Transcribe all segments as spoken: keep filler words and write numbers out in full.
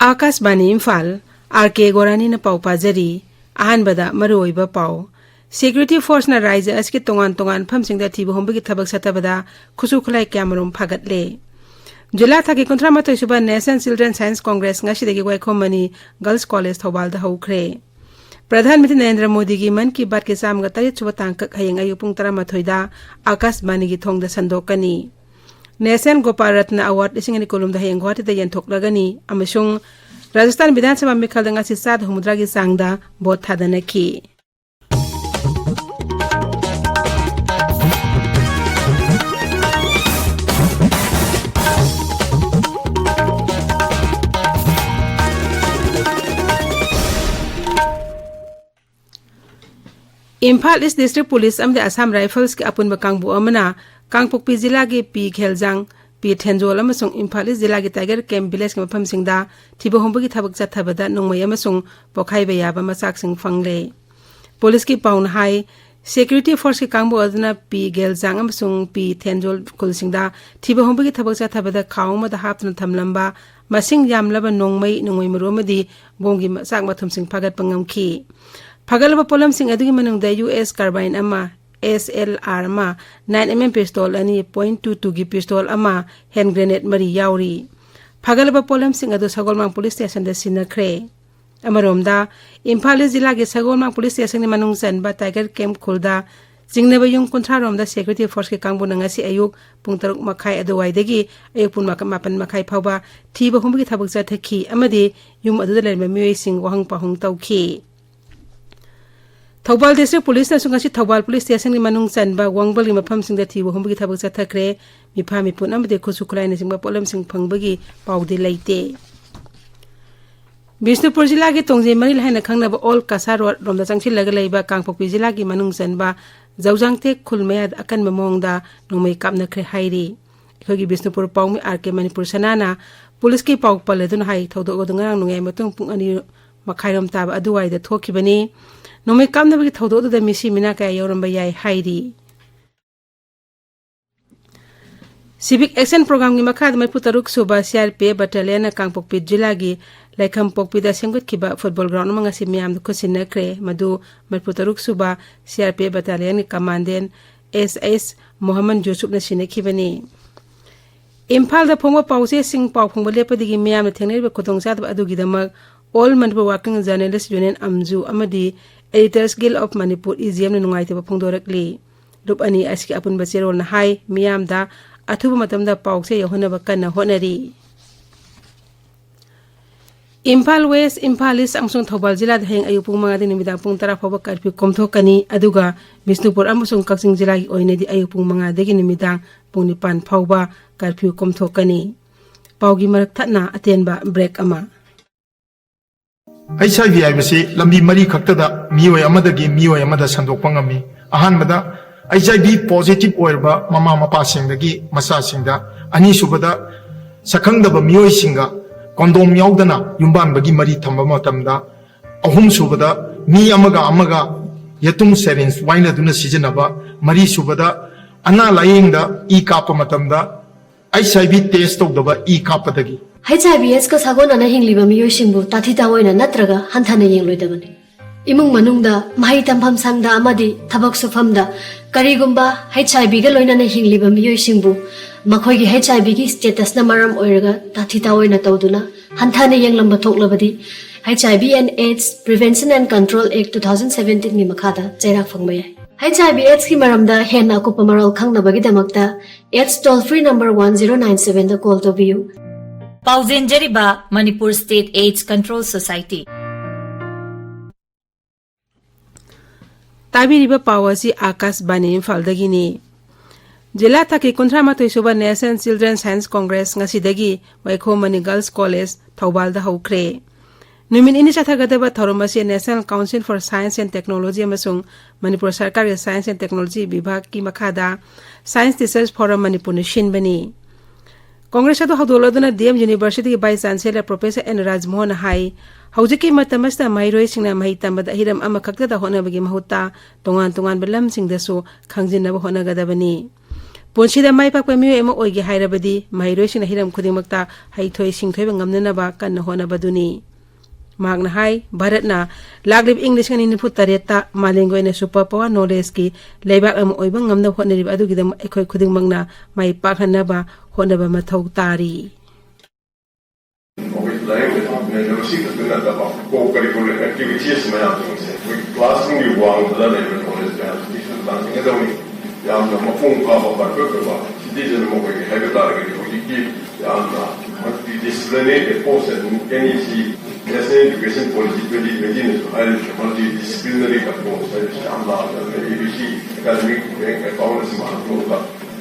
ꯑꯥꯀꯥꯁꯕꯥꯅꯤ Imphal, R ꯀꯦ ꯒꯣꯔꯥꯅꯤꯅ ꯄꯥꯎ ꯄꯥꯖꯔꯤ꯫ ꯑꯍꯥꯟꯕꯗ ꯃꯔꯨꯑꯣꯏꯕ ꯄꯥꯎ꯫ ꯁꯦꯀ꯭ꯌꯨꯔꯤꯇꯤ ꯐꯣꯔꯁꯅ ꯔꯥꯏꯖ꯭ꯌ ꯑꯁꯤꯒꯤ ꯇꯣꯉꯥꯟ ꯇꯣꯉꯥꯟ ꯃꯐꯝꯁꯤꯡꯗ ꯊꯤꯕ ꯍꯨꯝꯕꯒꯤ ꯊꯕꯛ ꯆꯠꯊꯕꯗ ꯈꯨꯠꯁꯨ ꯈꯨꯠꯂꯥꯏ ꯀꯌꯥꯃꯔꯨꯝ ꯐꯥꯒꯠꯂꯦ꯫ ꯖꯤꯂꯥ ꯊꯥꯛꯀꯤ ꯀꯨꯟꯊ꯭ꯔꯥ ꯃꯥꯊꯣꯏ ꯁꯨꯕ National Children Science Congress ꯉꯁꯤꯗꯒꯤ ꯋꯥꯏꯈꯣꯝ ꯃꯅꯤ Girls College ꯊꯧꯕꯥꯜꯗ ꯍꯧꯈ꯭ꯔꯦ꯫ ꯄ꯭ꯔꯙꯥꯟ ꯃꯟꯇ꯭ꯔꯤ ꯅꯔꯦꯟꯗ꯭ꯔ ꯃꯣꯗꯤꯒꯤ ꯃꯟ ꯀꯤ ꯕꯥꯠꯀꯤ ꯆꯥꯝꯃꯒ ꯇꯔꯦꯠ ꯁꯨꯕ ꯇꯥꯡꯀꯛ ꯍꯌꯦꯡ ꯑꯌꯨꯛ ꯄꯨꯡ ꯇꯔꯥꯃꯥꯊꯣꯏꯗ ꯑꯥꯀꯥꯁꯕꯥꯅꯤꯒꯤ ꯊꯣꯡꯗ ꯁꯟꯗꯣꯛꯀꯅꯤ꯫ ꯅꯦꯁꯅꯦꯜ ꯒꯣꯄꯥꯜ ꯔꯠꯅ ꯑꯦꯋꯥꯔꯗ ꯂꯤꯁꯤꯡ ꯑꯅꯤ ꯀꯨꯟꯍꯨꯝꯗꯣꯏ ꯍꯌꯦꯡ ꯒꯨꯋꯥꯍꯥꯇꯤꯗ ꯌꯦꯟꯊꯣꯛꯂꯒꯅꯤ ꯑꯃꯁꯨꯡ ꯔꯥꯖꯁꯊꯥꯟ ꯕꯤꯙꯥꯟ ꯁꯚꯥ ꯃꯤꯈꯜꯗ ꯉꯁꯤ ꯆꯥꯗ ꯍꯨꯝꯐꯨꯇꯔꯥꯒꯤ ꯆꯥꯡꯗ ꯚꯣꯠ ꯊꯥꯗꯅꯈꯤ꯫ ꯏꯝꯐꯥꯜ ꯏꯁ ꯗꯤꯁꯇ꯭ꯔꯤꯛ ꯄꯨꯂꯤꯁ ꯑꯃꯗꯤ ꯑꯁꯥꯝ ꯔꯥꯏꯐꯜꯁꯀꯤ ꯑꯄꯨꯟꯕ ꯀꯥꯡꯕꯨ ꯑꯃꯅ ꯀꯥꯡꯄꯣꯛꯄꯤ ꯖꯤꯂꯥꯒꯤ ꯄꯤ ꯈꯦꯜꯖꯥꯡ, ꯄꯤ ꯊꯦꯟꯖꯣꯜ ꯑꯃꯁꯨꯡ ꯏꯝꯐꯥꯜ ꯏꯁ ꯖꯤꯂꯥꯒꯤ ꯇꯥꯏꯒꯔ ꯀꯦꯝꯞ ꯚꯤꯂꯦꯖꯀꯤ ꯃꯐꯝꯁꯤꯡꯗ ꯊꯤꯕ ꯍꯨꯝꯕꯒꯤ ꯊꯕꯛ ꯆꯠꯊꯕꯗ ꯅꯣꯡꯃꯩ ꯑꯃꯁꯨꯡ ꯄꯣꯈꯥꯏꯕ ꯌꯥꯕ ꯃꯆꯥꯛꯁꯤꯡ ꯐꯪꯂꯦ꯫ ꯄꯨꯂꯤꯁꯀꯤ ꯄꯥꯎꯅ ꯍꯥꯏ, ꯁꯦꯀ꯭ꯌꯨꯔꯤꯇꯤ ꯐꯣꯔꯁꯀꯤ ꯀꯥꯡꯕꯨ ꯑꯗꯨꯅ ꯄꯤ ꯒꯦꯜꯖꯥꯡ ꯑꯃꯁꯨꯡ ꯄꯤ ꯊꯦꯟꯖꯣꯜ ꯈꯨꯜꯁꯤꯡꯗ ꯊꯤꯕ ꯍꯨꯝꯕꯒꯤ ꯊꯕꯛ ꯆꯠꯊꯕꯗ ꯈꯥꯎ ꯑꯃꯗ ꯍꯥꯞꯇꯨꯅ ꯊꯝꯂꯝꯕ ꯃꯁꯤꯡ ꯌꯥꯝꯂꯕ ꯅꯣꯡꯃꯩ, ꯅꯣꯡꯃꯩ ꯃꯔꯨ ꯑꯃꯗꯤ ꯕꯣꯝꯒꯤ ꯃꯆꯥꯛ ꯃꯊꯨꯝꯁꯤꯡ ꯐꯥꯒꯠꯄ ꯉꯝꯈꯤ꯫ ꯐꯥꯒꯠꯂꯕ ꯄꯣꯠꯂꯝꯁꯤꯡ ꯑꯗꯨꯒꯤ ꯃꯅꯨꯡꯗ ꯌꯨ ꯑꯦꯁ carbine ꯑꯃ, ꯑꯦꯁ ꯑꯦꯜ ꯑꯥꯔ ꯑꯃ, nine M M pistol ꯑꯅꯤ, point two two ꯒꯤ pistol ꯑꯃ, hand grenade ꯃꯔꯤ ꯌꯥꯎꯔꯤ꯫ ꯐꯥꯒꯠꯂꯕ ꯄꯣꯠꯂꯝꯁꯤꯡ ꯑꯗꯨ ꯁꯒꯣꯜꯕꯟ ꯄꯨꯂꯤꯁ ꯁ꯭ꯇꯦꯁꯟꯗ ꯁꯤꯟꯅꯈ꯭ꯔꯦ꯫ ꯑꯃꯔꯣꯝꯗ, ꯏꯝꯐꯥꯜ ꯏꯁ ꯖꯤꯂꯥꯒꯤ ꯁꯒꯣꯜꯕꯟ ꯄꯨꯂꯤꯁ ꯁ꯭ꯇꯦꯁꯟꯒꯤ ꯃꯅꯨꯡ ꯆꯟꯕ ꯇꯥꯏꯒꯔ ꯀꯦꯝꯞ ꯈꯨꯜꯗ ꯆꯤꯡꯅꯕ ꯌꯨꯝ ꯀꯨꯟꯊ꯭ꯔꯥ ꯔꯣꯝꯗ ꯁꯦꯀ꯭ꯌꯨꯔꯤꯇꯤ ꯐꯣꯔꯁꯀꯤ ꯀꯥꯡꯕꯨꯅ ꯉꯁꯤ ꯑꯌꯨꯛ ꯄꯨꯡ ꯇꯔꯨꯛ ꯃꯈꯥꯏ ꯑꯗꯨꯋꯥꯏꯗꯒꯤ ꯑꯌꯨꯛ ꯄꯨꯡ ꯃꯥꯄꯟ ꯃꯈꯥꯏ ꯐꯥꯎꯕ ꯊꯤꯕ ꯍꯨꯝꯕꯒꯤ ꯊꯕꯛ ꯆꯠꯊꯈꯤ ꯑꯃꯗꯤ ꯌꯨꯝ ꯑꯗꯨꯗ ꯂꯩꯔꯝꯕ ꯃꯤꯑꯣꯏꯁꯤꯡ ꯋꯥꯍꯪ ꯄꯥꯎꯍꯪ ꯇꯧꯈꯤ꯫ ꯊꯧꯕꯥꯜ ꯗꯤꯁꯇ꯭ꯔꯤꯛ ꯄꯨꯂꯤꯁꯅꯁꯨ ꯉꯁꯤ ꯊꯧꯕꯥꯜ ꯄꯨꯂꯤꯁ ꯁ꯭ꯇꯦꯁꯟꯒꯤ ꯃꯅꯨꯡ ꯆꯟꯕ ꯋꯥꯡꯕꯜꯒꯤ ꯃꯐꯝꯁꯤꯡꯗ ꯊꯤꯕ ꯍꯨꯝꯕꯒꯤ ꯊꯕꯛ ꯆꯠꯊꯈ꯭ꯔꯦ꯫ ꯃꯤꯐꯥ ꯃꯤꯄꯨꯟ ꯑꯃꯗꯤ ꯈꯨꯠꯁꯨ ꯈꯨꯠꯂꯥꯏꯅꯆꯤꯡꯕ ꯄꯣꯠꯂꯝꯁꯤꯡ ꯐꯪꯕꯒꯤ ꯄꯥꯎꯗꯤ ꯂꯩꯇꯦ꯫ ꯕꯤꯁꯅꯨꯄꯨꯔ ꯖꯤꯂꯥꯒꯤ ꯇꯣꯡꯖꯩ ꯃꯔꯤꯜ ꯍꯥꯏꯅ ꯈꯪꯅꯕ ꯑꯣꯜ ꯀꯁꯥ ꯔꯣꯗ ꯔꯣꯝꯗ ꯆꯪꯁꯤꯜꯂꯒ ꯂꯩꯕ ꯀꯥꯡꯄꯣꯛꯄꯤ ꯖꯤꯂꯥꯒꯤ ꯃꯅꯨꯡ ꯆꯟꯕ ꯖꯧꯖꯥꯡꯇꯦꯛ ꯈꯨꯜ ꯃꯌꯥꯗ ꯑꯀꯟꯕ ꯃꯑꯣꯡꯗ ꯅꯣꯡꯃꯩ ꯀꯥꯞꯅꯈ꯭ꯔꯦ ꯍꯥꯏꯔꯤ꯫ ꯑꯩꯈꯣꯏꯒꯤ ꯕꯤꯁꯅꯨꯄꯨꯔ ꯄꯥꯎꯃꯤ ꯑꯥꯔ ꯀꯦ ꯃꯅꯤꯄꯨꯔ ꯁꯅꯥꯅ ꯄꯨꯂꯤꯁꯀꯤ ꯄꯥꯎ ꯄꯜꯂꯗꯨꯅ ꯍꯥꯏ, ꯊꯧꯗꯣꯛ ꯑꯗꯨ ꯉꯔꯥꯡ ꯅꯣꯡꯌꯥꯏ ꯃꯇꯨꯡ ꯄꯨꯡ ꯑꯅꯤ ꯃꯈꯥꯏꯔꯣꯝ ꯇꯥꯕ ꯑꯗꯨꯋꯥꯏꯗ ꯊꯣꯛꯈꯤꯕꯅꯤ꯫ ꯅꯣꯡꯃꯩ ꯀꯥꯞꯅꯕꯒꯤ ꯊꯧꯗꯣꯛ ꯑꯗꯨꯗ ꯃꯤꯁꯤ ꯃꯤꯅꯥ ꯀꯌꯥ ꯌꯥꯎꯔꯝꯕ ꯌꯥꯏ ꯍꯥꯏꯔꯤ꯫ Civic Action Programꯒꯤ ꯃꯈꯥꯗ ꯃꯔꯤꯐꯨ ꯇꯔꯨꯛ ꯁꯨꯕ C R P F Battalionꯅ ꯀꯥꯡꯄꯣꯛꯄꯤ ꯖꯤꯂꯥꯒꯤ ꯂꯩꯈꯝꯄꯣꯛꯄꯤꯗ ꯁꯦꯝꯒꯠꯈꯤꯕ football ground ꯑꯃ ꯉꯁꯤ ꯃꯤꯌꯥꯝꯗ ꯈꯨꯠꯁꯤꯟꯅꯈ꯭ꯔꯦ꯫ ꯃꯗꯨ ꯃꯔꯤꯐꯨ ꯇꯔꯨꯛ ꯁꯨꯕ C R P F Battalionꯒꯤ Commandant S S Mohammad ꯌꯨꯁꯨꯞꯅ ꯁꯤꯟꯅꯈꯤꯕꯅꯤ꯫ ꯏꯝꯐꯥꯜꯗ ꯐꯣꯡꯕ ꯄꯥꯎꯆꯦꯁꯤꯡ ꯄꯥꯎ ꯐꯣꯡꯕ ꯂꯦꯞꯄꯗꯒꯤ ꯃꯤꯌꯥꯝꯅ ꯊꯦꯡꯅꯔꯤꯕ ꯈꯨꯗꯣꯡꯆꯥꯗꯕ ꯑꯗꯨꯒꯤꯗꯃꯛ All Manipur Working Journalist Union, ꯑꯝꯖꯨ, ꯑꯃꯗꯤ Editors Guild of Manipur, E G M ꯅ ꯅꯨꯡꯉꯥꯏꯇꯕ ꯐꯣꯡꯗꯣꯔꯛꯂꯤ꯫ ꯂꯨꯞ ꯑꯅꯤ ꯑꯁꯤꯒꯤ ꯑꯄꯨꯟꯕ ꯆꯦꯔꯣꯜꯅ ꯍꯥꯏ, ꯃꯤꯌꯥꯝꯗ ꯑꯊꯨꯕ ꯃꯇꯝꯗ ꯄꯥꯎ ꯆꯦ ꯌꯧꯍꯟꯅꯕ ꯀꯟꯅ ꯍꯣꯠꯅꯔꯤ꯫ ꯏꯝꯐꯥꯜ ꯋꯦꯁ, ꯏꯝꯐꯥꯜ ꯏꯁ ꯑꯃꯁꯨꯡ ꯊꯧꯕꯥꯜ ꯖꯤꯂꯥꯗ ꯍꯌꯦꯡ ꯑꯌꯨꯛ ꯄꯨꯡ ꯃꯉꯥꯗꯒꯤ ꯅꯨꯃꯤꯗꯥꯡ ꯄꯨꯡ ꯇꯔꯥ ꯐꯥꯎꯕ ꯀꯔꯐ꯭ꯌꯨ ꯀꯣꯝꯊꯣꯛꯀꯅꯤ꯫ ꯑꯗꯨꯒ ꯕꯤꯁꯅꯨꯄꯨꯔ ꯑꯃꯁꯨꯡ ꯀꯛꯆꯤꯡ ꯖꯤꯂꯥꯒꯤ ꯑꯣꯏꯅꯗꯤ ꯑꯌꯨꯛ ꯄꯨꯡ ꯃꯉꯥꯗꯒꯤ ꯅꯨꯃꯤꯗꯥꯡ ꯄꯨꯡ ꯅꯤꯄꯥꯟ ꯐꯥꯎꯕ ꯀꯔꯐ꯭ꯌꯨ ꯀꯣꯝꯊꯣꯛꯀꯅꯤ꯫ ꯄꯥꯎꯒꯤ ꯃꯔꯛ ꯊꯠꯅ ꯑꯇꯦꯟꯕ ꯕ꯭ꯔꯦꯛ ꯑꯃ꯫ ꯑꯩꯆ ꯑꯥꯏ ꯚꯤ ꯍꯥꯏꯕꯁꯤ ꯂꯝꯕꯤ ꯃꯔꯤ ꯈꯛꯇꯗ ꯃꯤꯑꯣꯏ ꯑꯃꯗꯒꯤ ꯃꯤꯑꯣꯏ ꯑꯃꯗ ꯁꯟꯗꯣꯛꯄ ꯉꯝꯃꯤ꯫ ꯑꯍꯥꯟꯕꯗ, ꯑꯩꯆ ꯑꯥꯏ ꯚꯤ ꯄꯣꯖꯤꯇꯤꯚ ꯑꯣꯏꯔꯕ ꯃꯃꯥ ꯃꯄꯥꯁꯤꯡꯗꯒꯤ ꯃꯆꯥꯁꯤꯡꯗ, ꯑꯅꯤꯁꯨꯕꯗ, ꯁꯛꯈꯪꯗꯕ ꯃꯤꯑꯣꯏꯁꯤꯡꯒ ꯀꯣꯟꯗꯣꯝ ꯌꯥꯎꯗꯅ ꯌꯨꯝꯕꯥꯟꯕꯒꯤ ꯃꯔꯤ ꯊꯝꯕ ꯃꯇꯝꯗ, ꯑꯍꯨꯝꯁꯨꯕꯗ, ꯃꯤ ꯑꯃꯒ ꯑꯃꯒ ꯌꯦꯇꯨꯝ syringe ꯋꯥꯏꯅꯗꯨꯅ ꯁꯤꯖꯤꯟꯅꯕ, ꯃꯔꯤꯁꯨꯕꯗ, ꯑꯅꯥ ꯂꯥꯌꯦꯡꯗ ꯏ ꯀꯥꯞꯄ ꯃꯇꯝꯗ ꯑꯩꯆ ꯑꯥꯏ ꯚꯤ ꯇꯦꯁ ꯇꯧꯗꯕ ꯏ ꯀꯥꯞꯄꯗꯒꯤ꯫ ꯑꯩꯆ ꯑꯥꯏ ꯚꯤ ꯑꯦꯗꯁꯀ ꯁꯥꯒꯣꯟꯅꯅ ꯍꯤꯡꯂꯤꯕ ꯃꯤꯑꯣꯏꯁꯤꯡꯕꯨ ꯇꯥꯊꯤ ꯇꯥꯑꯣꯏꯅ ꯅꯠꯇ꯭ꯔꯒ ꯍꯟꯊꯅ ꯌꯦꯡꯂꯣꯏꯗꯕꯅꯤ꯫ ꯏꯃꯨꯡ ꯃꯅꯨꯡꯗ, ꯃꯍꯩ ꯇꯝꯐꯝ ꯁꯪꯗ ꯑꯃꯗꯤ ꯊꯕꯛ ꯁꯨꯐꯝꯗ ꯀꯔꯤꯒꯨꯝꯕ ꯑꯩꯆ ꯑꯥꯏ ꯚꯤꯒ ꯂꯣꯏꯅꯅ ꯍꯤꯡꯂꯤꯕ ꯃꯤꯑꯣꯏꯁꯤꯡꯕꯨ ꯃꯈꯣꯏꯒꯤ ꯑꯩꯆ ꯑꯥꯏ ꯚꯤꯒꯤ ꯁ꯭ꯇꯦꯇꯁꯅ ꯃꯔꯝ ꯑꯣꯏꯔꯒ ꯇꯥꯊꯤ ꯇꯥꯑꯣꯏꯅ ꯇꯧꯗꯨꯅ ꯍꯟꯊꯅ ꯌꯦꯡꯂꯝꯕ ꯊꯣꯛꯂꯕꯗꯤ, H I V and AIDS Prevention and Control Act two thousand seventeenꯒꯤ ꯃꯈꯥꯗ ꯆꯩꯔꯥꯛ ꯐꯪꯕ ꯌꯥꯏ꯫ H I V AIDSꯀꯤ ꯃꯔꯝꯗ ꯍꯦꯟꯅ ꯑꯀꯨꯞꯄ ꯃꯔꯣꯜ ꯈꯪꯅꯕꯒꯤꯗꯃꯛꯇ AIDS toll free number one zero nine sevenꯗ call ꯇꯧꯕꯤꯌꯨ꯫ ꯄꯥꯎꯖꯦꯟꯖꯔꯤꯕ Manipur State AIDS Control Society꯫ ꯇꯥꯕꯤꯔꯤꯕ ꯄꯥꯎ ꯑꯁꯤ ꯑꯥꯀꯥꯁꯕꯥꯅꯤ ꯏꯝꯐꯥꯜꯗꯒꯤꯅꯤ꯫ ꯖꯤꯂꯥ ꯊꯥꯛꯀꯤ ꯀꯨꯟꯊ꯭ꯔꯥ ꯃꯥꯊꯣꯏ ꯁꯨꯕ National Children Science Congress ꯉꯁꯤꯗꯒꯤ ꯋꯥꯏꯈꯣꯝ ꯃꯅꯤ Girls College ꯊꯧꯕꯥꯜꯗ ꯍꯧꯈ꯭ꯔꯦ꯫ ꯅꯨꯃꯤꯠ ꯅꯤꯅꯤ ꯆꯠꯊꯒꯗꯕ ꯊꯧꯔꯝ ꯑꯁꯤ National Council for Science and Technology ꯑꯃꯁꯨꯡ ꯃꯅꯤꯄꯨꯔ ꯁꯔꯀꯥꯔꯒꯤ Science and Technology ꯕꯤꯚꯥꯒꯀꯤ ꯃꯈꯥꯗ Science Teachers Forum ꯃꯅꯤꯄꯨꯔꯅ ꯁꯤꯟꯕꯅꯤ꯫ ꯀꯣꯡꯒ꯭ꯔꯦꯁ ꯑꯗꯨ ꯍꯧꯗꯣꯛꯂꯗꯨꯅ D M Universityꯒꯤ Vice Chancellor Professor N ꯔꯥꯖꯃꯣꯍꯟꯅ ꯍꯥꯏ, ꯍꯧꯖꯤꯛꯀꯤ ꯃꯇꯝ ꯑꯁꯤꯗ ꯃꯍꯩꯔꯣꯏꯁꯤꯡꯅ ꯃꯍꯩ ꯇꯝꯕꯗ ꯍꯤꯔꯝ ꯑꯃꯈꯛꯇꯗ ꯍꯣꯠꯅꯕꯒꯤ ꯃꯍꯨꯠꯇ ꯇꯣꯉꯥꯟ ꯇꯣꯉꯥꯟꯕ ꯂꯝꯁꯤꯡꯗꯁꯨ ꯈꯪꯖꯤꯟꯅꯕ ꯍꯣꯠꯅꯒꯗꯕꯅꯤ꯫ ꯄꯨꯟꯁꯤꯗ ꯃꯥꯏ ꯄꯥꯛꯄ ꯃꯤꯑꯣꯏ ꯑꯃ ꯑꯣꯏꯒꯦ ꯍꯥꯏꯔꯕꯗꯤ ꯃꯍꯩꯔꯣꯏꯁꯤꯡꯅ ꯍꯤꯔꯝ ꯈꯨꯗꯤꯡꯃꯛꯇ ꯍꯩꯊꯣꯏ ꯁꯤꯡꯊꯣꯏꯕ ꯉꯝꯅꯅꯕ ꯀꯟꯅ ꯍꯣꯠꯅꯕꯗꯨꯅꯤ꯫ ꯃꯍꯥꯛꯅ ꯍꯥꯏ, ꯚꯥꯔꯠꯅ ꯂꯥꯛꯂꯤꯕ ꯏꯪ ꯂꯤꯁꯤꯡ ꯑꯅꯤ ꯅꯤꯐꯨ ꯇꯔꯦꯠꯇ ꯃꯥꯂꯦꯝꯒꯤ ꯑꯣꯏꯅ super power knowledgeꯀꯤ ꯂꯩꯕꯥꯛ ꯑꯃ ꯑꯣꯏꯕ ꯉꯝꯅꯕ ꯍꯣꯠꯅꯔꯤꯕ ꯑꯗꯨꯒꯤꯗꯃꯛ ꯑꯩꯈꯣꯏ ꯈꯨꯗꯤꯡꯃꯛꯅ ꯃꯥꯏ ꯄꯥꯛꯍꯟꯅꯕ ꯍꯣꯠꯅꯕ ꯃꯊꯧ ꯇꯥꯔꯤ꯫ ꯑꯩꯈꯣꯏ ꯂꯥꯏꯔꯤꯛ ꯂꯥꯏꯁꯨ ꯈꯛꯇ ꯅꯠꯇꯕ co-curricular activities ꯃꯌꯥꯝꯁꯤꯡꯁꯦ ꯑꯩꯈꯣꯏ classroomꯒꯤ ꯋꯥꯡꯃꯗ ꯂꯩꯕ knowledge ꯃꯌꯥꯝꯁꯤꯁꯨ ꯇꯥꯟꯁꯤꯟꯒꯗꯧꯅꯤ꯫ ꯌꯥꯝꯅ ꯃꯄꯨꯡ ꯐꯥꯕ perfect ꯑꯣꯏꯕ citizen ꯑꯃ ꯑꯣꯏꯒꯦ ꯍꯥꯏꯕ ꯇꯥꯔꯒꯗꯤ ꯍꯧꯖꯤꯛꯇꯤ ꯌꯥꯝꯅ multidisciplinary approach ꯑꯗꯨꯝ NEC National Education Policy twenty twentyꯅꯁꯨ ꯍꯥꯏꯔꯤꯕ multidisciplinary approach ꯍꯥꯏꯕꯁꯤ ꯌꯥꯝ ꯂꯥꯛꯑꯕꯅꯤ꯫ ABC, academic, bank, account ꯑꯁꯤ ꯃꯥꯟꯅ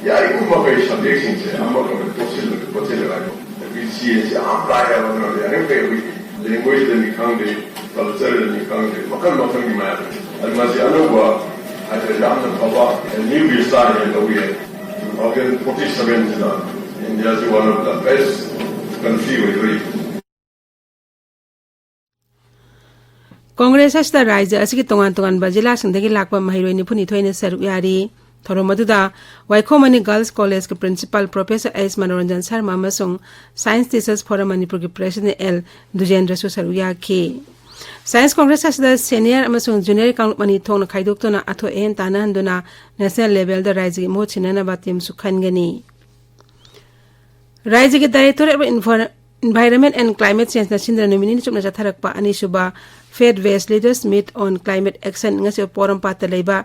ꯌꯥꯔꯤꯕ ꯃꯈꯩ subjectꯁꯤꯡꯁꯦ ꯑꯃꯒ ꯑꯃꯒ ꯇꯣꯠꯁꯤꯜꯂꯒ ꯈꯣꯠꯆꯤꯜꯂꯒ ꯍꯥꯏꯕ꯫ ꯁꯤ ꯑꯁꯤ ꯌꯥꯝ ꯂꯥꯏꯔꯕ ꯃꯔꯝꯗꯤ ꯑꯔꯤꯡ ꯀꯩ ꯑꯩꯈꯣꯏꯒꯤ languageꯗꯅꯤ ꯈꯪꯗꯦ, cultureꯗꯅꯤ ꯈꯪꯗꯦ, ꯃꯈꯜ ꯃꯈꯜꯒꯤ ꯃꯌꯥꯝ ꯂꯩ꯫ ꯑꯗꯨ ꯃꯁꯤ ꯑꯅꯧꯕ ꯍꯥꯏꯇꯥꯔꯦ ꯌꯥꯝꯅ ꯐꯕ new vista ꯍꯥꯏꯅ ꯂꯧꯕ ꯌꯥꯏ꯫ Two thousand forty sevenꯁꯤꯗ Indiaꯁꯤ one of the best country ꯑꯣꯏꯗꯣꯔꯤ꯫ Congress ꯑꯁꯤꯗ ꯔꯥꯖ꯭ꯌ ꯑꯁꯤꯒꯤ ꯇꯣꯉꯥꯟ ꯇꯣꯉꯥꯟꯕ ꯖꯤꯂꯥꯁꯤꯡꯗꯒꯤ ꯂꯥꯛꯄ ꯃꯍꯩꯔꯣꯏ ꯅꯤꯐꯨꯅꯤꯊꯣꯏꯅ ꯁꯔꯨꯛ ꯌꯥꯔꯤ꯫ ꯊꯧꯔꯝ ꯑꯗꯨꯗ ꯋꯥꯏꯈꯣꯝ ꯃꯅꯤ Girls Collegeꯀꯤ principal Professor S Manoranjan Sharma ꯑꯃꯁꯨꯡ Science Teachers Forum ꯃꯅꯤꯄꯨꯔꯒꯤ president ꯑꯦꯜ ꯗꯨꯖꯦꯟꯗ꯭ꯔꯁꯨ ꯁꯔꯨꯛ ꯌꯥꯈꯤ꯫ Science Congress ꯑꯁꯤꯗ senior ꯑꯃꯁꯨꯡ junior ꯀꯥꯡꯂꯨꯞ ꯑꯅꯤ ꯊꯣꯛꯅ ꯈꯥꯏꯗꯣꯛꯇꯨꯅ ꯑꯊꯣꯏ ꯑꯍꯦꯟ ꯇꯥꯟꯅꯍꯟꯗꯨꯅ national levelꯗ ꯔꯥꯖ꯭ꯌꯒꯤ ꯃꯍꯨꯠ ꯁꯤꯟꯅꯅꯕ teamꯁꯨ ꯈꯟꯒꯅꯤ꯫ ꯔꯥꯖ꯭ꯌꯒꯤ Directorate of Envir-, Environment and Climate Changeꯅ ꯁꯤꯟꯗꯨꯅ ꯅꯨꯃꯤꯠ ꯅꯤꯅꯤ ꯆꯨꯞꯅ ꯆꯠꯊꯔꯛꯄ ꯑꯅꯤꯁꯨꯕ Fed West Leaders Meet on Climate Action ꯉꯁꯤ ꯄꯣꯔꯣꯝꯄꯥꯠꯇ ꯂꯩꯕ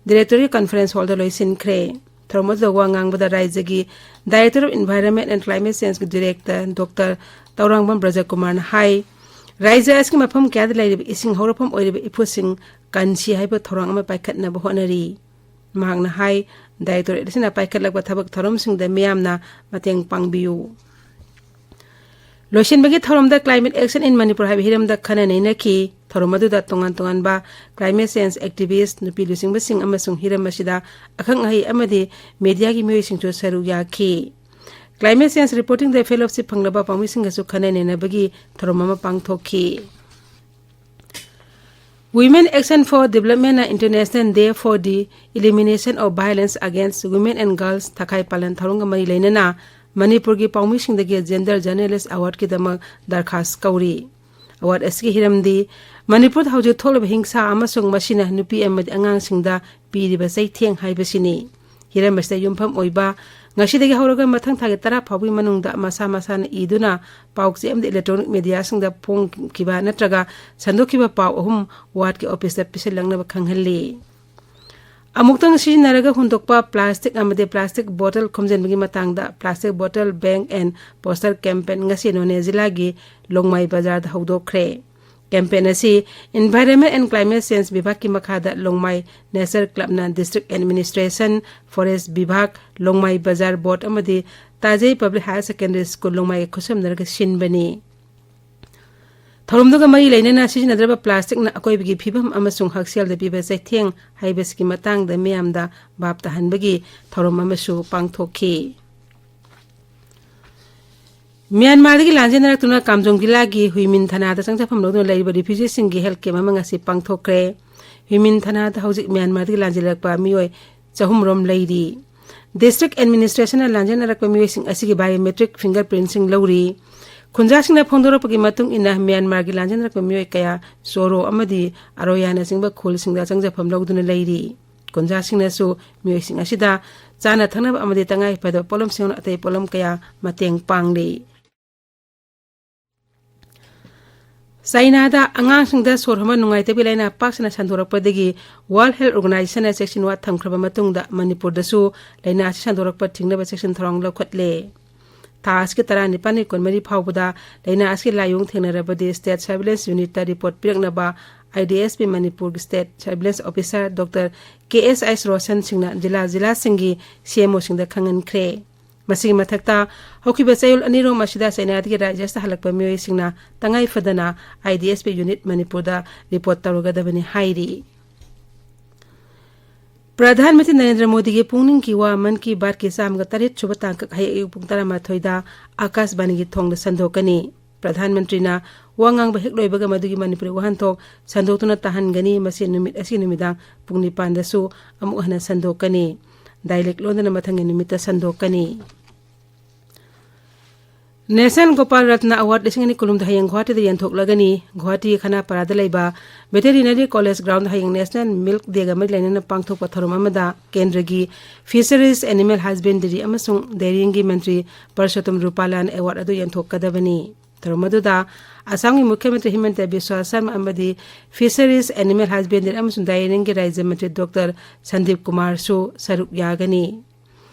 Directorate Conference Hallꯗ ꯂꯣꯏꯁꯤꯟꯈ꯭ꯔꯦ꯫ ꯊꯧꯔꯝ ꯑꯗꯨꯗ ꯋꯥ ꯉꯥꯡꯕꯗ ꯔꯥꯖ꯭ꯌꯒꯤ Director of Environment and Climate Changeꯀꯤ Director Doctor Tourangbam ꯕ꯭ꯔꯖꯀꯨꯃꯥꯔꯅ ꯍꯥꯏ, ꯔꯥꯖ꯭ꯌ ꯑꯁꯤꯒꯤ ꯃꯐꯝ ꯀꯌꯥꯗ ꯂꯩꯔꯤꯕ ꯏꯁꯤꯡ ꯍꯧꯔꯛꯐꯝ ꯑꯣꯏꯔꯤꯕ ꯏꯐꯨꯠꯁꯤꯡ ꯀꯟꯁꯤ ꯍꯥꯏꯕ ꯊꯧꯔꯥꯡ ꯑꯃ ꯄꯥꯏꯈꯠꯅꯕ ꯍꯣꯠꯅꯔꯤ꯫ ꯃꯍꯥꯛꯅ ꯍꯥꯏ, Directorate ꯑꯁꯤꯅ ꯄꯥꯏꯈꯠꯂꯛꯄ ꯊꯕꯛ ꯊꯧꯔꯝꯁꯤꯡꯗ ꯃꯤꯌꯥꯝꯅ ꯃꯇꯦꯡ ꯄꯥꯡꯕꯤꯌꯨ꯫ ꯂꯣꯏꯁꯤꯟꯕꯒꯤ ꯊꯧꯔꯝꯗ Climate Action in Manipur ꯍꯥꯏꯕ ꯍꯤꯔꯝꯗ ꯈꯟꯅ ꯅꯩꯅꯈꯤ꯫ ꯊꯧꯔꯝ ꯑꯗꯨꯗ ꯇꯣꯉꯥꯟ ꯇꯣꯉꯥꯟꯕ climate change activist, ꯅꯨꯄꯤ ꯂꯨꯆꯤꯡꯕꯁꯤꯡ ꯑꯃꯁꯨꯡ ꯍꯤꯔꯝ ꯑꯁꯤꯗ ꯑꯈꯪ ꯑꯍꯩ ꯑꯃꯗꯤ mediaꯒꯤ ꯃꯤꯑꯣꯏꯁꯤꯡꯁꯨ ꯁꯔꯨꯛ ꯌꯥꯈꯤ꯫ Climate change reportingꯗ fellowship ꯐꯪꯂꯕ ꯄꯥꯎꯃꯤꯁꯤꯡꯒꯁꯨ ꯈꯟꯅ ꯅꯩꯅꯕꯒꯤ ꯊꯧꯔꯝ ꯑꯃ ꯄꯥꯡꯊꯣꯛꯈꯤ꯫ Women Action for Developmentꯅ International Day for the Elimination of Violence Against Women and Girls ꯊꯈꯥꯏ ꯄꯥꯂꯟ ꯊꯧꯔꯝꯒ ꯃꯔꯤ ꯂꯩꯅꯅ ꯃꯅꯤꯄꯨꯔꯒꯤ ꯄꯥꯎꯃꯤꯁꯤꯡꯗꯒꯤ Gender Journalist Awardꯀꯤꯗꯃꯛ ꯗꯔꯈꯥꯁ ꯀꯧꯔꯤ꯫ Award ꯑꯁꯤꯒꯤ ꯍꯤꯔꯝꯗꯤ ꯃꯅꯤꯄꯨꯔꯗ ꯍꯧꯖꯤꯛ ꯊꯣꯛꯂꯤꯕ ꯍꯤꯡꯁꯥ ꯑꯃꯁꯨꯡ ꯃꯁꯤꯅ ꯅꯨꯄꯤ ꯑꯃꯗꯤ ꯑꯉꯥꯡꯁꯤꯡꯗ ꯄꯤꯔꯤꯕ ꯆꯩꯊꯦꯡ ꯍꯥꯏꯕꯁꯤꯅꯤ꯫ ꯍꯤꯔꯝ ꯑꯁꯤꯗ ꯌꯨꯝꯐꯝ ꯑꯣꯏꯕ ꯉꯁꯤꯗꯒꯤ ꯍꯧꯔꯒ ꯃꯊꯪ ꯊꯥꯒꯤ ꯇꯔꯥ ꯐꯥꯎꯕꯒꯤ ꯃꯅꯨꯡꯗ ꯃꯁꯥ ꯃꯁꯥꯅ ꯏꯗꯨꯅ ꯄꯥꯎꯆꯦ ꯑꯃꯗꯤ electronic mediaꯁꯤꯡꯗ ꯐꯣꯡꯈꯤꯕ ꯅꯠꯇ꯭ꯔꯒ ꯁꯟꯗꯣꯛꯈꯤꯕ ꯄꯥꯎ ꯑꯍꯨꯝ wardꯀꯤ officeꯇ ꯄꯤꯁꯤꯜꯂꯛꯅꯕ ꯈꯪꯍꯜꯂꯤ꯫ ꯑꯃꯨꯛꯇꯪ ꯁꯤꯖꯤꯟꯅꯔꯒ ꯍꯨꯟꯗꯣꯛꯄ plastic ꯑꯃꯗꯤ plastic bottle ꯈꯣꯝꯖꯤꯟꯕꯒꯤ ꯃꯇꯥꯡꯗ Plastic Bottle Ban and Poster Campaign ꯉꯁꯤ ꯅꯣꯅꯦ ꯖꯤꯂꯥꯒꯤ ꯂꯣꯡꯃꯥꯏ ꯕꯖꯥꯔꯗ ꯍꯧꯗꯣꯛꯈ꯭ꯔꯦ꯫ Campaign ꯑꯁꯤ Environment and Climate Change ꯕꯤꯚꯥꯒꯀꯤ ꯃꯈꯥꯗ ꯂꯣꯡꯃꯥꯏ Nature Clubꯅ District Administration, Forest ꯕꯤꯚꯥꯒ, ꯂꯣꯡꯃꯥꯏ ꯕꯖꯥꯔ Board ꯑꯃꯗꯤ ꯇꯥꯖꯩ Public Higher Secondary School ꯂꯣꯡꯃꯥꯏꯒ ꯈꯨꯠꯁꯝꯅꯔꯒ ꯁꯤꯟꯕꯅꯤ꯫ ꯊꯧꯔꯝꯗꯨꯒ ꯃꯔꯤ ꯂꯩꯅꯅ ꯁꯤꯖꯤꯟꯅꯗ꯭ꯔꯕ plasticꯅ ꯑꯀꯣꯏꯕꯒꯤ ꯐꯤꯕꯝ ꯑꯃꯁꯨꯡ ꯍꯛꯁꯦꯜꯗ ꯄꯤꯕ ꯆꯩꯊꯦꯡ ꯍꯥꯏꯕꯁꯤꯒꯤ ꯃꯇꯥꯡꯗ ꯃꯤꯌꯥꯝꯗ ꯚꯥꯞ ꯇꯥꯍꯟꯕꯒꯤ ꯊꯧꯔꯝ ꯑꯃꯁꯨ ꯄꯥꯡꯊꯣꯛꯈꯤ꯫ ꯃ꯭ꯌꯥꯟꯃꯥꯔꯗꯒꯤ ꯂꯥꯟꯖꯦꯟꯅꯔꯛꯇꯨꯅ ꯀꯥꯝꯖꯣꯡ ꯖꯤꯂꯥꯒꯤ ꯍꯨꯏꯃꯤꯟ ꯊꯅꯥꯗ ꯆꯪꯖꯐꯝ ꯂꯧꯗꯨꯅ ꯂꯩꯔꯤꯕ refugeeꯁꯤꯡꯒꯤ health camp ꯑꯃ ꯉꯁꯤ ꯄꯥꯡꯊꯣꯛꯈ꯭ꯔꯦ꯫ ꯍꯨꯏꯃꯤꯟ ꯊꯅꯥꯗ ꯍꯧꯖꯤꯛ ꯃ꯭ꯌꯥꯟꯃꯥꯔꯗꯒꯤ ꯂꯥꯟꯖꯦꯜꯂꯛꯄ ꯃꯤꯑꯣꯏ ꯆꯍꯨꯝ ꯔꯣꯝ ꯂꯩꯔꯤ꯫ District Administrationꯅ ꯂꯥꯟꯖꯦꯟꯅꯔꯛꯄ ꯃꯤꯑꯣꯏꯁꯤꯡ ꯑꯁꯤꯒꯤ biometric fingerprintꯁꯤꯡ ꯂꯧꯔꯤ꯫ ꯈꯨꯟꯖꯥꯁꯤꯡꯅ ꯐꯣꯡꯗꯣꯔꯛꯄꯒꯤ ꯃꯇꯨꯡ ꯏꯟꯅ ꯃ꯭ꯌꯥꯟꯃꯥꯔꯒꯤ ꯂꯥꯟꯖꯦꯟꯅꯔꯛꯄ ꯃꯤꯑꯣꯏ ꯀꯌꯥ ꯆꯣꯔꯣ ꯑꯃꯗꯤ ꯑꯔꯣꯌꯥꯅꯆꯤꯡꯕ ꯈꯨꯜꯁꯤꯡꯗ ꯆꯪꯖꯐꯝ ꯂꯧꯗꯨꯅ ꯂꯩꯔꯤ꯫ ꯈꯨꯟꯖꯥꯁꯤꯡꯅꯁꯨ ꯃꯤꯑꯣꯏꯁꯤꯡ ꯑꯁꯤꯗ ꯆꯥꯅ ꯊꯛꯅꯕ ꯑꯃꯗꯤ ꯇꯉꯥꯏ ꯐꯗꯕ ꯄꯣꯠꯂꯝꯁꯤꯡ ꯑꯇꯩ ꯄꯣꯠꯂꯝ ꯀꯌꯥ ꯃꯇꯦꯡ ꯄꯥꯡꯂꯤ꯫ ꯆꯥꯏꯅꯥꯗ ꯑꯉꯥꯡꯁꯤꯡꯗ ꯁꯣꯔ ꯍꯣꯟꯕ ꯅꯨꯡꯉꯥꯏꯇꯕꯒꯤ ꯂꯥꯏꯅꯥ ꯄꯥꯛ ꯁꯟꯅ ꯁꯟꯗꯣꯔꯛꯄꯗꯒꯤ World Health Organizationꯅ ꯆꯦꯛꯁꯤꯟ ꯋꯥ ꯊꯝꯈ꯭ꯔꯕ ꯃꯇꯨꯡꯗ ꯃꯅꯤꯄꯨꯔꯗꯁꯨ ꯂꯥꯏꯅꯥ ꯑꯁꯤ ꯁꯟꯗꯣꯔꯛꯄ ꯊꯤꯡꯅꯕ ꯆꯦꯛꯁꯤꯟ ꯊꯧꯔꯥꯡ ꯂꯧꯈꯠꯂꯦ꯫ ꯊꯥ ꯑꯁꯤꯒꯤ ꯇꯔꯥꯅꯤꯄꯥꯟꯒꯤ ꯀꯨꯟꯃꯔꯤ ꯐꯥꯎꯕꯗ ꯂꯥꯏꯅꯥ ꯑꯁꯤꯒꯤ ꯂꯥꯏꯑꯣꯡ ꯊꯦꯡꯅꯔꯕꯗꯤ State Surveillance Unitꯇ report ꯄꯤꯔꯛꯅꯕ IDSP ꯃꯅꯤꯄꯨꯔꯒꯤ State Surveillance Officer Doctor ꯀꯦ ꯑꯦꯁ ꯑꯩꯆ ꯔꯣꯁꯟ ꯁꯤꯡꯅ ꯖꯤꯂꯥ ꯖꯤꯂꯥꯁꯤꯡꯒꯤ ꯁꯤ ꯑꯦꯝ ꯑꯣꯁꯤꯡꯗ ꯈꯪꯍꯟꯈ꯭ꯔꯦ꯫ ꯃꯁꯤꯒꯤ ꯃꯊꯛꯇ, ꯍꯧꯈꯤꯕ ꯆꯌꯣꯜ ꯑꯅꯤꯔꯣꯝ ꯑꯁꯤꯗ ꯆꯥꯏꯅꯥꯗꯒꯤ ꯔꯥꯖ꯭ꯌ ꯑꯁꯤꯗ ꯍꯜꯂꯛꯄ ꯃꯤꯑꯣꯏꯁꯤꯡꯅ ꯇꯉꯥꯏ ꯐꯗꯅ IDSP unit ꯃꯅꯤꯄꯨꯔꯗ report ꯇꯧꯔꯒꯗꯕꯅꯤ ꯍꯥꯏꯔꯤ꯫ ꯄ꯭ꯔꯙꯥꯟ ꯃꯟꯇ꯭ꯔꯤ ꯅꯔꯦꯟꯗ꯭ꯔ ꯃꯣꯗꯤꯒꯤ ꯄꯨꯛꯅꯤꯡꯒꯤ ꯋꯥ ꯃꯟ ꯀꯤ ꯕꯥꯠꯀꯤ ꯆꯥꯝꯃꯒ ꯇꯔꯦꯠ ꯁꯨꯕ ꯇꯥꯡꯀꯛ ꯍꯌꯦꯡ ꯑꯌꯨꯛ ꯄꯨꯡ ꯇꯔꯥꯃꯥꯊꯣꯏꯗ ꯑꯀꯥꯁꯕꯥꯅꯤꯒꯤ ꯊꯣꯡꯗ ꯁꯟꯗꯣꯛꯀꯅꯤ꯫ ꯄ꯭ꯔꯙꯥꯟ ꯃꯟꯇ꯭ꯔꯤꯅ ꯋꯥ ꯉꯥꯡꯕ ꯍꯦꯛ ꯂꯣꯏꯕꯒ ꯃꯗꯨꯒꯤ ꯃꯅꯤꯄꯨꯔꯤ ꯋꯥꯍꯟꯊꯣꯛ ꯁꯟꯗꯣꯛꯇꯨꯅ ꯇꯥꯍꯟꯒꯅꯤ꯫ ꯃꯁꯤ ꯅꯨꯃꯤꯠ ꯑꯁꯤ ꯅꯨꯃꯤꯗꯥꯡ ꯄꯨꯡ ꯅꯤꯄꯥꯟꯗꯁꯨ ꯑꯃꯨꯛ ꯍꯟꯅ ꯁꯟꯗꯣꯛꯀꯅꯤ꯫ ꯗꯥꯏꯂꯦꯛ ꯂꯣꯟꯗꯅ ꯃꯊꯪꯒꯤ ꯅꯨꯃꯤꯠꯇ ꯁꯟꯗꯣꯛꯀꯅꯤ꯫ ꯅꯦꯁꯅꯦꯜ ꯒꯣꯄꯥꯜ ꯔꯠꯅ ꯑꯦꯋꯥꯔꯗ ꯂꯤꯁꯤꯡ ꯑꯅꯤ ꯀꯨꯟꯍꯨꯝꯗꯣꯏ ꯍꯌꯦꯡ ꯒꯨꯋꯥꯍꯥꯇꯤꯗ ꯌꯦꯟꯊꯣꯛꯂꯒꯅꯤ꯫ ꯒꯨꯋꯥꯍꯥꯇꯤ ꯈꯅꯥꯄꯥꯔꯥꯗ ꯂꯩꯕ ꯚꯦꯇꯦꯔꯤꯅꯔꯤ ꯀꯣꯂꯦꯖ ꯒ꯭ꯔꯥꯎꯟꯗ ꯍꯌꯦꯡ ꯅꯦꯁꯅꯦꯜ ꯃꯤꯜꯛ ꯗꯦꯒ ꯃꯔꯤ ꯂꯩꯅꯅ ꯄꯥꯡꯊꯣꯛꯄ ꯊꯧꯔꯝ ꯑꯃꯗ ꯀꯦꯟꯗ꯭ꯔꯒꯤ ꯐꯤꯁꯔꯤꯁ, ꯑꯦꯅꯤꯃꯦꯜ ꯍꯁꯕꯦꯟꯗꯔꯤ ꯑꯃꯁꯨꯡ ꯗꯦꯔꯤꯡꯒꯤ ꯃꯟꯇ꯭ꯔꯤ ꯄꯔꯁꯣꯠꯇꯝ ꯔꯨꯄꯥꯂꯥꯅ ꯑꯦꯋꯥꯔꯗ ꯑꯗꯨ ꯌꯦꯟꯊꯣꯛꯀꯗꯕꯅꯤ꯫ ꯊꯧꯔꯝ ꯑꯗꯨꯗ ꯑꯁꯥꯝꯒꯤ ꯃꯨꯈ꯭ꯌ ꯃꯟꯇ꯭ꯔꯤ ꯍꯤꯃꯟꯇ ꯕꯤꯁ꯭ꯋꯥ ꯁꯔꯃ ꯑꯃꯗꯤ ꯐꯤꯁꯔꯤꯁ, ꯑꯦꯅꯤꯃꯦꯜ ꯍꯁꯕꯦꯟꯗꯔꯤ ꯑꯃꯁꯨꯡ ꯗꯥꯏꯔꯤꯡꯒꯤ ꯔꯥꯖ꯭ꯌ ꯃꯟꯇ꯭ꯔꯤ ꯗꯣꯛꯇꯔ ꯁꯟꯗꯤꯞ ꯀꯨꯃꯥꯔꯁꯨ ꯁꯔꯨꯛ ꯌꯥꯒꯅꯤ꯫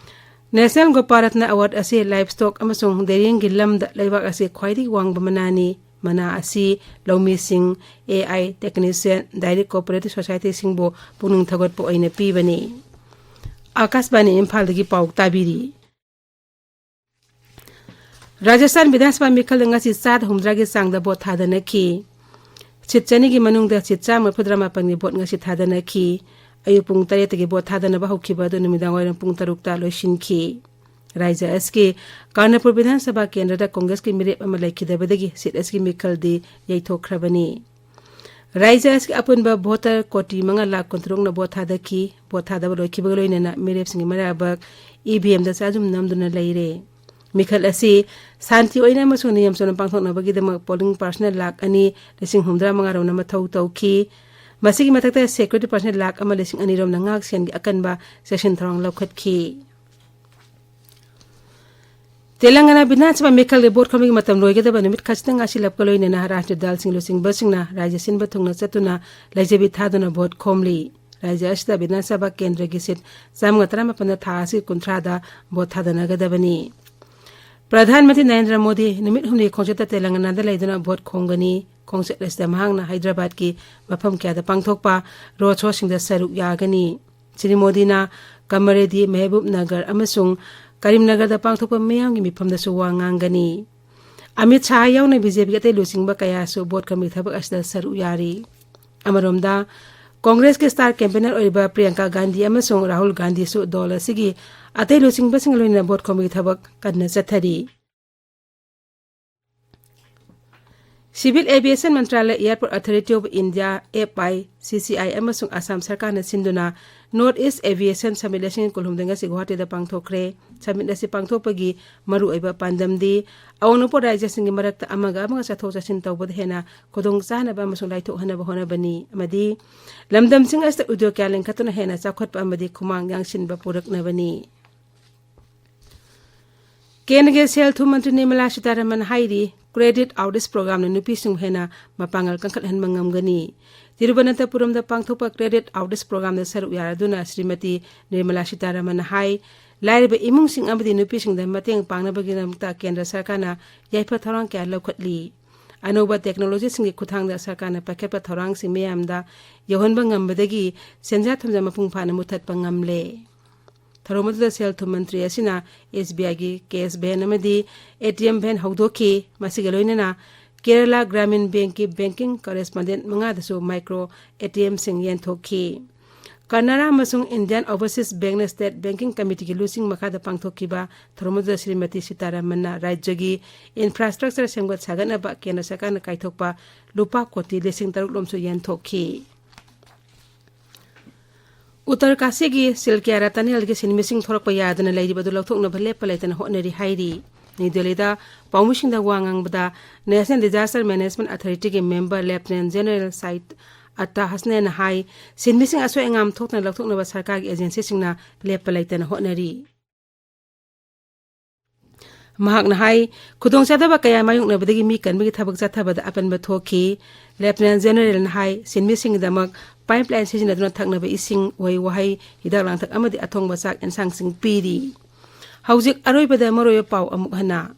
ꯅꯦꯁꯅꯦꯜ ꯒꯣꯄꯥꯔꯠꯅ ꯑꯦꯋꯥꯔꯗ ꯑꯁꯤ ꯂꯥꯏꯐ ꯁ꯭ꯇꯣꯛ ꯑꯃꯁꯨꯡ ꯗꯦꯔꯤꯡꯒꯤ ꯂꯝꯗ ꯂꯩꯕꯥꯛ ꯑꯁꯤ ꯈ꯭ꯋꯥꯏꯗꯒꯤ ꯋꯥꯡꯕ ꯃꯅꯥꯅꯤ꯫ ꯃꯅꯥ ꯑꯁꯤ ꯂꯧꯃꯤꯁꯤꯡ, A I technician, dairy cooperative ꯁꯣꯁꯥꯏꯇꯤꯁꯤꯡꯕꯨ ꯄꯨꯛꯅꯤꯡ ꯊꯧꯒꯠꯄ ꯑꯣꯏꯅ ꯄꯤꯕꯅꯤ꯫ ꯑꯥꯀꯥꯁꯕꯥꯅꯤ ꯏꯝꯐꯥꯜꯗꯒꯤ ꯄꯥꯎ ꯇꯥꯕꯤꯔꯤ꯫ ꯔꯥꯖꯁꯊꯥꯟ ꯕꯤꯙꯥꯟ ꯁꯚꯥ ꯃꯤꯈꯜꯗ ꯉꯁꯤ ꯆꯥꯗ ꯍꯨꯝꯗ꯭ꯔꯥꯒꯤ ꯆꯥꯡꯗ ꯚꯣꯠ ꯊꯥꯗꯅꯈꯤ꯫ ꯁꯤꯠ ꯆꯅꯤꯒꯤ ꯃꯅꯨꯡꯗ ꯁꯤꯠ ꯆꯥꯝꯃ ꯃꯔꯤꯐꯨꯇꯔꯥ ꯃꯥꯄꯟꯒꯤ ꯚꯣꯠ ꯉꯁꯤ ꯊꯥꯗꯅꯈꯤ꯫ ꯑꯌꯨꯛ ꯄꯨꯡ ꯇꯔꯦꯠꯇꯒꯤ ꯚꯣꯠ ꯊꯥꯗꯅꯕ ꯍꯧꯈꯤꯕ ꯑꯗꯨ ꯅꯨꯃꯤꯗꯥꯡ ꯋꯥꯏꯔꯝ ꯄꯨꯡ ꯇꯔꯨꯛꯇ ꯂꯣꯏꯁꯤꯟꯈꯤ꯫ ꯔꯥꯏꯖ꯭ꯌ ꯑꯁꯤꯒꯤ ꯀꯥꯔꯅꯄꯨꯔ ꯕꯤꯙꯥꯟ ꯁꯚꯥ ꯀꯦꯟꯗ꯭ꯔꯗ ꯀꯣꯡꯒ꯭ꯔꯦꯁꯀꯤ ꯃꯤꯔꯦꯞ ꯑꯃ ꯂꯩꯈꯤꯗꯕꯗꯒꯤ ꯁꯤꯠ ꯑꯁꯤꯒꯤ ꯃꯤꯈꯜꯗꯤ ꯌꯩꯊꯣꯛꯈ꯭ꯔꯕꯅꯤ꯫ ꯔꯥꯏꯖ꯭ꯌ ꯑꯁꯤꯒꯤ ꯑꯄꯨꯟꯕ ꯚꯣꯇꯔ ꯀꯣꯇꯤ ꯃꯉꯥ ꯂꯥꯈ ꯀꯨꯟꯇꯔꯨꯛꯅ ꯚꯣꯠ ꯊꯥꯗꯈꯤ꯫ ꯚꯣꯠ ꯊꯥꯗꯕ ꯂꯣꯏꯈꯤꯕꯒ ꯂꯣꯏꯅꯅ ꯃꯤꯔꯦꯞꯁꯤꯡꯒꯤ ꯃꯔꯥꯏꯕꯛ ꯏ ꯚꯤ ꯑꯦꯝꯗ ꯆꯥꯖꯨꯝ ꯅꯝꯗꯨꯅ ꯂꯩꯔꯦ꯫ ꯃꯤꯈꯜ ꯑꯁꯤ ꯁꯥꯟꯇꯤ ꯑꯣꯏꯅ ꯑꯃꯁꯨꯡ ꯅꯤꯌꯝ ꯆꯨꯝꯅ ꯄꯥꯡꯊꯣꯛꯅꯕꯒꯤꯗꯃꯛ ꯄꯣꯂꯤꯡ ꯄꯥꯔꯁꯅꯦꯜ ꯂꯥꯈ ꯑꯅꯤ ꯂꯤꯁꯤꯡ ꯍꯨꯝꯗ꯭ꯔꯥ ꯃꯉꯥ ꯔꯣꯝꯅ ꯃꯊꯧ ꯇꯧꯈꯤ꯫ ꯃꯁꯤꯒꯤ ꯃꯊꯛꯇ ꯁꯦꯀ꯭ꯌꯨꯔꯤꯇꯤ ꯄꯥꯔꯁꯅꯦꯜ ꯂꯥꯈ ꯑꯃ ꯂꯤꯁꯤꯡ ꯑꯅꯤ ꯔꯣꯝꯅ ꯉꯥꯛ ꯁꯦꯟꯒꯤ ꯑꯀꯟꯕ ꯆꯦꯛꯁꯤꯟ ꯊꯧꯔꯥꯡ ꯂꯧꯈꯠꯈꯤ꯫ ꯇꯦꯂꯪꯒꯅꯥ ꯕꯤꯙꯥꯟ ꯁꯚꯥ ꯃꯤꯈꯜꯒꯤ ꯚꯣꯠ ꯈꯣꯝꯕꯒꯤ ꯃꯇꯝ ꯂꯣꯏꯒꯗꯕ ꯅꯨꯃꯤꯠ ꯈꯖꯤꯛꯇꯪ ꯉꯥꯏꯁꯤꯜꯂꯛꯄ ꯂꯣꯏꯅꯅ ꯔꯥꯖꯅꯤꯇꯤ ꯗꯜꯁꯤꯡ ꯂꯨꯆꯤꯡꯕꯁꯤꯡꯅ ꯔꯥꯖ꯭ꯌ ꯁꯤꯟꯕ ꯊꯨꯡꯅ ꯆꯠꯇꯨꯅ ꯂꯩꯖꯕꯤ ꯊꯥꯗꯨꯅ ꯚꯣꯠ ꯈꯣꯝꯂꯤ꯫ ꯔꯥꯖ꯭ꯌ ꯑꯁꯤꯗ ꯕꯤꯙꯥꯟ ꯁꯚꯥ ꯀꯦꯟꯗ꯭ꯔꯒꯤ ꯁꯤꯠ ꯆꯥꯝꯃꯒ ꯇꯔꯥꯃꯥꯄꯟꯗ ꯊꯥ ꯑꯁꯤꯒꯤ ꯀꯨꯟꯊ꯭ꯔꯥꯗ ꯚꯣꯠ ꯊꯥꯗꯅꯒꯗꯕꯅꯤ꯫ ꯄ꯭ꯔꯙꯥꯟ ꯃꯟꯇ꯭ꯔꯤ ꯅꯔꯦꯟꯗ꯭ꯔ ꯃꯣꯗꯤ ꯅꯨꯃꯤꯠ ꯍꯨꯝꯅꯤ ꯈꯣꯡꯆꯠꯇ ꯇꯦꯂꯪꯒꯅꯥꯗ ꯂꯩꯗꯨꯅ ꯚꯣꯠ ꯈꯣꯝꯒꯅꯤ꯫ ꯈꯣꯡꯆꯠ ꯑꯁꯤꯗ ꯃꯍꯥꯛꯅ ꯍꯥꯏꯗ꯭ꯔꯕꯥꯗꯀꯤ ꯃꯐꯝ ꯀꯌꯥꯗ ꯄꯥꯡꯊꯣꯛꯄ ꯔꯣꯗ ꯁꯣꯁꯤꯡꯗ ꯁꯔꯨꯛ ꯌꯥꯒꯅꯤ꯫ ꯁ꯭ꯔꯤ ꯃꯣꯗꯤꯅ ꯀꯃꯔꯦꯗꯤ, ꯃꯦꯍꯕꯨꯕ ꯅꯒꯔ ꯑꯃꯁꯨꯡ ꯀꯔꯤꯝꯅꯒꯔꯗ ꯄꯥꯡꯊꯣꯛꯄ ꯃꯤꯌꯥꯝꯒꯤ ꯃꯤꯐꯝꯗꯁꯨ ꯋꯥ ꯉꯥꯡꯒꯅꯤ꯫ ꯑꯃꯤꯠ ꯁꯥꯍ ꯌꯥꯎꯅ ꯕꯤ ꯖꯦ ꯄꯤꯒꯤ ꯑꯇꯩ ꯂꯨꯆꯤꯡꯕ ꯀꯌꯥꯁꯨ ꯚꯣꯠ ꯈꯣꯝꯕꯒꯤ ꯊꯕꯛ ꯑꯁꯤꯗ ꯁꯔꯨꯛ ꯌꯥꯔꯤ꯫ ꯑꯃꯔꯣꯝꯗ, ꯀꯣꯡꯒ꯭ꯔꯦꯁꯀꯤ ꯁ꯭ꯇꯥꯔ ꯀꯦꯝꯄꯦꯅꯔ ꯑꯣꯏꯔꯤꯕ ꯄ꯭ꯔꯤꯌꯥꯡꯀꯥ ꯒꯥꯟꯙꯤ ꯑꯃꯁꯨꯡ ꯔꯥꯍꯨꯜ ꯒꯥꯟꯙꯤꯁꯨ ꯗꯣꯜ ꯑꯁꯤꯒꯤ ꯑꯇꯩ ꯂꯨꯆꯤꯡꯕꯁꯤꯡꯒ ꯂꯣꯏꯅꯅ ꯚꯣꯠ ꯈꯣꯝꯕꯒꯤ ꯊꯕꯛ ꯀꯟꯅ ꯆꯠꯊꯔꯤ꯫ Civil Aviation Mantralaya, Airport Authority of India, F I C C I, ꯑꯃꯁꯨꯡ ꯑꯁꯥꯝ ꯁꯔꯀꯥꯔꯅ ꯁꯤꯟꯗꯨꯅ North East Aviation Summit ꯂꯤꯁꯤꯡ ꯀꯨꯟꯍꯨꯝꯗꯣꯏ ꯉꯁꯤ ꯒꯨꯋꯥꯍꯥꯇꯤꯗ ꯄꯥꯡꯊꯣꯛꯈ꯭ꯔꯦ꯫ Summit ꯑꯁꯤ ꯄꯥꯡꯊꯣꯛꯄꯒꯤ ꯃꯔꯨꯑꯣꯏꯕ ꯄꯥꯟꯗꯝꯗꯤ ꯑꯋꯥꯡ ꯅꯣꯡꯄꯣꯛ ꯔꯥꯖ꯭ꯌꯁꯤꯡꯒꯤ ꯃꯔꯛꯇ ꯑꯃꯒ ꯑꯃꯒ ꯆꯠꯊꯣꯛ ꯆꯠꯁꯤꯟ ꯇꯧꯕꯗ ꯍꯦꯟꯅ ꯈꯨꯗꯣꯡ ꯆꯥꯍꯟꯅꯕ ꯑꯃꯁꯨꯡ ꯂꯥꯏꯊꯣꯛꯍꯟꯅꯕ ꯍꯣꯠꯅꯕꯅꯤ ꯑꯃꯗꯤ ꯂꯝꯗꯝꯁꯤꯡ ꯑꯁꯤꯗ ꯎꯗ꯭ꯌꯣꯒ ꯀꯌꯥ ꯂꯤꯡꯈꯠꯇꯨꯅ ꯍꯦꯟꯅ ꯆꯥꯎꯈꯠꯄ ꯑꯃꯗꯤ ꯈꯨꯃꯥꯡ ꯌꯥꯡꯁꯤꯟꯕ ꯄꯨꯔꯛꯅꯕꯅꯤ꯫ ꯀꯦꯟꯗ꯭ꯔꯒꯤ ꯁꯦꯜ ꯊꯨꯝ ꯃꯟꯇ꯭ꯔꯤ ꯅꯤꯔꯃꯂꯥ ꯁꯤꯇꯥꯔꯥꯃꯟ ꯍꯥꯏꯔꯤ, Credit Outreach Programꯅ ꯅꯨꯄꯤꯁꯤꯡꯕꯨ ꯍꯦꯟꯅ ꯃꯄꯥꯡꯒꯜ ꯀꯟꯈꯠꯍꯟꯕ ꯉꯝꯒꯅꯤ꯫ ꯇꯤꯔꯨꯕꯅꯟꯇꯄꯨꯔꯝꯗ ꯄꯥꯡꯊꯣꯛꯄ Credit Outreach Programꯗ ꯁꯔꯨꯛ ꯌꯥꯔꯗꯨꯅ ꯁ꯭ꯔꯤꯃꯇꯤ ꯅꯤꯔꯃꯂꯥ ꯁꯤꯇꯥꯔꯥꯃꯟꯅ ꯍꯥꯏ, ꯂꯥꯏꯔꯕ ꯏꯃꯨꯡꯁꯤꯡ ꯑꯃꯗꯤ ꯅꯨꯄꯤꯁꯤꯡꯗ ꯃꯇꯦꯡ ꯄꯥꯡꯅꯕꯒꯤꯗꯃꯛꯇ ꯀꯦꯟꯗ꯭ꯔ ꯁꯔꯀꯥꯔꯅ ꯌꯥꯏꯐ ꯊꯧꯔꯥꯡ ꯀꯌꯥ ꯂꯧꯈꯠꯂꯤ꯫ ꯑꯅꯧꯕ technologyꯁꯤꯡꯒꯤ ꯈꯨꯠꯊꯥꯡꯗ ꯁꯔꯀꯥꯔꯅ ꯄꯥꯏꯈꯠꯄ ꯊꯧꯔꯥꯡꯁꯤꯡ ꯃꯤꯌꯥꯝꯗ ꯌꯧꯍꯟꯕ ꯉꯝꯕꯗꯒꯤ ꯁꯦꯟꯖꯥ ꯊꯨꯝꯖꯥ ꯃꯄꯨꯡ ꯐꯥꯅ ꯃꯨꯠꯊꯠꯄ ꯉꯝꯂꯦ꯫ ꯊꯧꯔꯝ ꯑꯗꯨꯗ ꯁꯦꯜ ꯊꯨꯝ ꯃꯟꯇ꯭ꯔꯤ ꯑꯁꯤꯅ S B Iꯒꯤ cash van ꯑꯃꯗꯤ A T M van ꯍꯧꯗꯣꯛꯈꯤ꯫ ꯃꯁꯤꯒ ꯂꯣꯏꯅꯅ Kerala Gramin Bankꯀꯤ banking correspondent ꯃꯉꯥꯗꯁꯨ micro A T Mꯁꯤꯡ ꯌꯦꯟꯊꯣꯛꯈꯤ꯫ ꯀꯅꯥꯔꯥ ꯑꯃꯁꯨꯡ Indian Overseas Bankꯅ State Banking Committeeꯒꯤ ꯂꯨꯆꯤꯡ ꯃꯈꯥꯗ ꯄꯥꯡꯊꯣꯛꯈꯤꯕ ꯊꯧꯔꯝ ꯑꯗꯨꯗ ꯁ꯭ꯔꯤꯃꯇꯤ ꯁꯤꯇꯥꯔꯥꯃꯟꯅ ꯔꯥꯖ꯭ꯌꯒꯤ infrastructure ꯁꯦꯝꯒꯠ ꯁꯥꯒꯠꯅꯕ ꯀꯦꯟꯗ꯭ꯔ ꯁꯔꯀꯥꯔꯅ ꯀꯥꯏꯊꯣꯛꯄ ꯂꯨꯄꯥ ꯀꯣꯇꯤ ꯂꯤꯁꯤꯡ ꯇꯔꯨꯛ ꯂꯣꯝꯁꯨ ꯌꯦꯟꯊꯣꯛꯈꯤ꯫ ꯎꯠꯇꯔ ꯀꯥꯁꯤꯒꯤ ꯁꯤꯜꯀꯤꯌꯥꯔꯥ tunnelꯒꯤ ꯁꯤꯟꯃꯤꯁꯤꯡ ꯊꯣꯔꯛꯄ ꯌꯥꯗꯅ ꯂꯩꯔꯤꯕ ꯑꯗꯨ ꯂꯧꯊꯣꯛꯅꯕ ꯂꯦꯞꯄ ꯂꯩꯇꯅ ꯍꯣꯠꯅꯔꯤ ꯍꯥꯏꯔꯤ꯫ ꯅ꯭ꯌꯨ ꯗꯦꯜꯂꯤꯗ ꯄꯥꯎꯃꯤꯁꯤꯡꯗ ꯋꯥ ꯉꯥꯡꯕꯗ National Disaster Management Authorityꯒꯤ member Lieutenant General Syed Atta Hasnainꯅ ꯍꯥꯏ, ꯁꯤꯟꯃꯤꯁꯤꯡ ꯑꯁꯣꯏ ꯑꯉꯥꯝ ꯊꯣꯛꯇꯅ ꯂꯧꯊꯣꯛꯅꯕ ꯁꯔꯀꯥꯔꯒꯤ agencyꯁꯤꯡꯅ ꯂꯦꯞꯄ ꯂꯩꯇꯅ ꯍꯣꯠꯅꯔꯤ꯫ ꯃꯍꯥꯛꯅ ꯍꯥꯏ, ꯈꯨꯗꯣꯡꯆꯥꯗꯕ ꯀꯌꯥ ꯃꯥꯌꯣꯛꯅꯕꯗꯒꯤ ꯃꯤ ꯀꯟꯕꯒꯤ ꯊꯕꯛ ꯆꯠꯊꯕꯗ ꯑꯄꯟꯕ ꯊꯣꯛꯈꯤ꯫ Lieutenant Generalꯅ ꯍꯥꯏ, ꯁꯤꯟꯃꯤꯁꯤꯡꯒꯤꯗꯃꯛ pipeline ꯁꯤꯖꯤꯟꯅꯗꯨꯅ ꯊꯛꯅꯕ ꯏꯁꯤꯡ, ꯎꯍꯩ ꯋꯥꯍꯩ, ꯍꯤꯗꯥꯛ ꯂꯥꯡꯊꯛ ꯑꯃꯗꯤ ꯑꯊꯣꯡꯕ ꯆꯥꯛ ꯑꯦꯟꯁꯥꯡꯁꯤꯡ ꯄꯤꯔꯤ꯫ ꯍꯧꯖꯤꯛ ꯑꯔꯣꯏꯕꯗ ꯃꯔꯨꯑꯣꯏꯕ ꯄꯥꯎ ꯑꯃꯨꯛ ꯍꯟꯅ꯫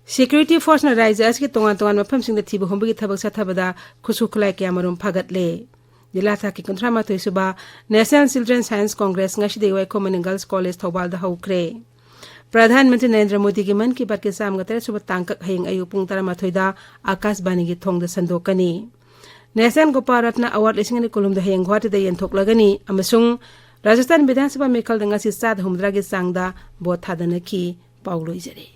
Security Forceꯅ ꯔꯥꯖ꯭ꯌ ꯑꯁꯤꯒꯤ ꯇꯣꯉꯥꯟ ꯇꯣꯉꯥꯟꯕ ꯃꯐꯝꯁꯤꯡꯗ ꯊꯤꯕ ꯍꯨꯝꯕꯒꯤ ꯊꯕꯛ ꯆꯠꯊꯕꯗ ꯈꯨꯠꯁꯨ ꯈꯨꯠꯂꯥꯏ ꯀꯌꯥꯃꯔꯨꯝ ꯐꯥꯒꯠꯂꯦ꯫ ꯖꯤꯂꯥ ꯊꯥꯛꯀꯤ ꯀꯨꯟꯊ꯭ꯔꯥ ꯃꯥꯊꯣꯏ ꯁꯨꯕ National Children Science Congress ꯉꯁꯤꯗꯒꯤ ꯋꯥꯏꯈꯣꯝ ꯃꯅꯤ Girls College ꯊꯧꯕꯥꯜꯗ ꯍꯧꯈ꯭ꯔꯦ꯫ ꯄ꯭ꯔꯙꯥꯟ ꯃꯟꯇ꯭ꯔꯤ ꯅꯔꯦꯟꯗ꯭ꯔ ꯃꯣꯗꯤꯒꯤ ꯃꯟ ꯀꯤ ꯕꯥꯠꯀꯤ ꯆꯥꯝꯃꯒ ꯇꯔꯦꯠ ꯁꯨꯕ ꯇꯥꯡꯀꯛ ꯍꯌꯦꯡ ꯑꯌꯨꯛ ꯄꯨꯡ ꯇꯔꯥꯃꯥꯊꯣꯏꯗ ꯑꯥꯀꯥꯁꯕꯥꯅꯤꯒꯤ ꯊꯣꯡꯗ ꯁꯟꯗꯣꯛꯀꯅꯤ꯫ National Gopa Ratna Award ꯂꯤꯁꯤꯡ ꯑꯅꯤ ꯀꯨꯟꯍꯨꯝꯗꯣꯏ ꯍꯌꯦꯡ ꯒꯨꯋꯥꯍꯥꯇꯤꯗ ꯌꯦꯟꯊꯣꯛꯂꯒꯅꯤ ꯑꯃꯁꯨꯡ ꯔꯥꯖꯁꯊꯥꯟ ꯕꯤꯙꯥꯟ ꯁꯚꯥ ꯃꯤꯈꯜꯗ ꯉꯁꯤ ꯆꯥꯗ ꯍꯨꯝꯗ꯭ꯔꯥꯒꯤ ꯆꯥꯡꯗ ꯚꯣꯠ ꯊꯥꯗꯅꯈꯤ꯫ ꯄꯥꯎ ꯂꯣꯏꯖꯔꯦ꯫